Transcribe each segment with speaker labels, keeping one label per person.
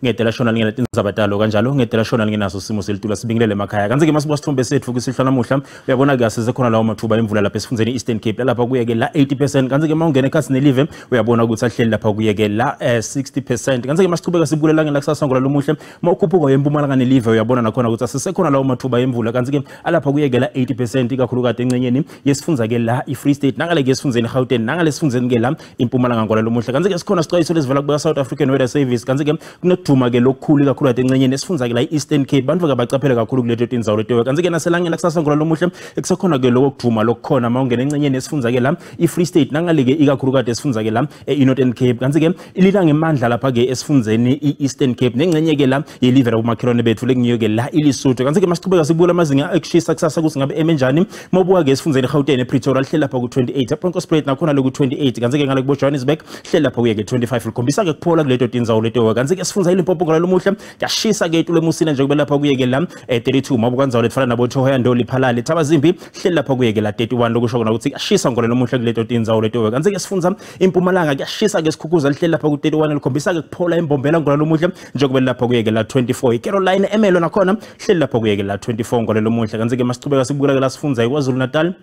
Speaker 1: Ngedela shona lingena tindzaba talo kanjalo ngedela shona lingenaso simo selitulu sibingelele emakhaya. Kanti ke masibuka sithombe setfu kusihlwa namuhla uyabona ke asize khona lawo mathuba emvula lapha esifundzeni Eastern Cape lapha kuye ke la 80%. Kanti ke mawungena ekhasi nelive uyabona ukuthi ahleli lapha kuye ke la 60%. Kanti ke masichubeka sibukele langeni lakusasa ngola lomuhle mawukhuphuka empumalanga nelive uyabona nakhona ukuthi asisekhona lawo mathuba emvula. Kanti ke alapha kuye ke la 80% ikakhulukati engcenyeni yesifundza ke la iFree State nangale ke esifundzeni Gauteng nangale esifundzeni ke la impumalanga ngola lomuhle. Kanti ke sikhona sicwayiso lesivela kuba South African Weather Service. Kanti ke kunekuduma ke lokukhulu ikakhulu engcenyeni esifundza ke la i-Eastern Cape bantu ke bacaphele kakhulu kuleto tindzawo leto. Kanti ke naselangeni lakusasa ngola lomuhle ekusekhona ke lokho kuduma lokukhona mawungena engcenyeni esifundza ke la i-Free State nangale ke ikakhulukati esifundza ke la e-Northern Cape. Kanti ke ilila ngemandla lapha ke esifundzeni i-Eastern Cape nengcenye ke la yelive labomakhelwane bethu lekungiyo ke la iLesotho. Kanti ke masichubeka sibukela amazinga ekushisa kusasa ukuthi ngabe eme njani. Mawubuka ke esifundzeni Gauteng ePretoria lihleli lapha ku-28, eBronkhorstspruit nakhona le ku-28. Kanti ke ngale kubo Johannesburg hleli lapha kuye ke 25 likhombisa ke kuphola kuleto tindzawo leto. Kanti ke sifundza iLimpopo ngola lomuhle kuyashisa ke itulo emusina njengoba lapha kuye ke la 32. Mawubuka ndzawo letfana nabo Thohoyandou Lephalale Thabazimbi hleli lapha kuye ke la 31 lokusho kona ukuthi kuyashisa ngola lomuhle kuleto tindzawo leto. Kanti ke sifundza impumalanga kuyashisa ke sikhukhuza lihleli lapha ku-31 likhombisa ke kuphola embombela ngola lomuhle njengoba lapha kuye ke la 24. iCaroline Emelo nakhona hleli lapha kuye ke la 24 ngola lomuhle. Kanti ke masichubeka sibukela ke la sifundza iKwaZulu Natal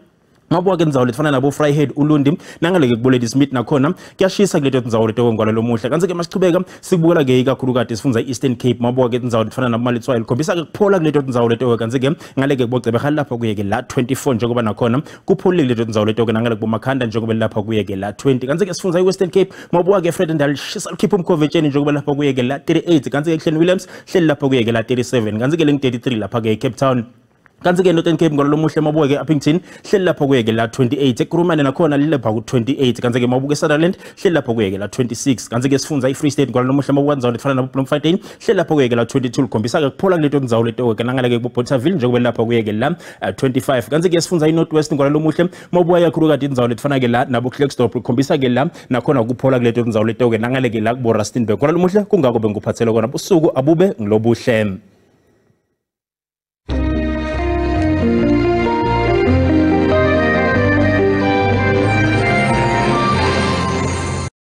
Speaker 1: ngabuka ke ndzawo letfana nabo Vryheid Ulundi nangale ke kubo Smith nakhona kuyashisa kuleto tindzawo leto ngwala lomuhle. Kanti ke masichubeka sibukela ke ikakhulukati sifundza i-Eastern Cape mabuka ke tindzawo letfana nabo Maletswai likhombisa ke kuphola kuleto tindzawo leto. Kanti ke ngale ke kubocebe lapha kuye ke la 24 njengoba nakhona kupholile kuleto tindzawo leto ke nangale kubomakhanda njengoba lapha kuye ke la 20. Kanti ke sifundza i-Western Cape mabuka ke Vredendal shisa likhipha umkhovetsheni njengoba lapha kuye ke la 38. Kanti ke Clan Williams hleli lapha kuye ke la 37. Kanti ke lengu 33 lapha ke Cape Town. Kanti ke Northern Cape ngolo lomuhle mabuka ke Upington hleli lapha kuye ke la 28. Ekurumane nakhona lilapha ku 28. Kanti ke mabuka eSutherland hleli lapha kuye ke la 26. Kanti ke sifundza iFree State ngolo lomuhle mabuka ndzawo letfana nabo Bloemfontein hleli lapha kuye ke la 22 likhombisa ke kuphola kuleto ndzawo leto ke nangale ke kubo Bothaville njengoba lapha kuye ke la 25. Kanti ke sifundza iNorth West ngolo lomuhle mabuka kakhulukati indzawo letfana ke la nabo Klerksdorp likhombisa ke la nakhona kuphola kuleto ndzawo leto ke nangale ke la kubo Rustenburg ngolo lomuhle. Kungako bengikuphathele kona busuku abube ngilobuhle.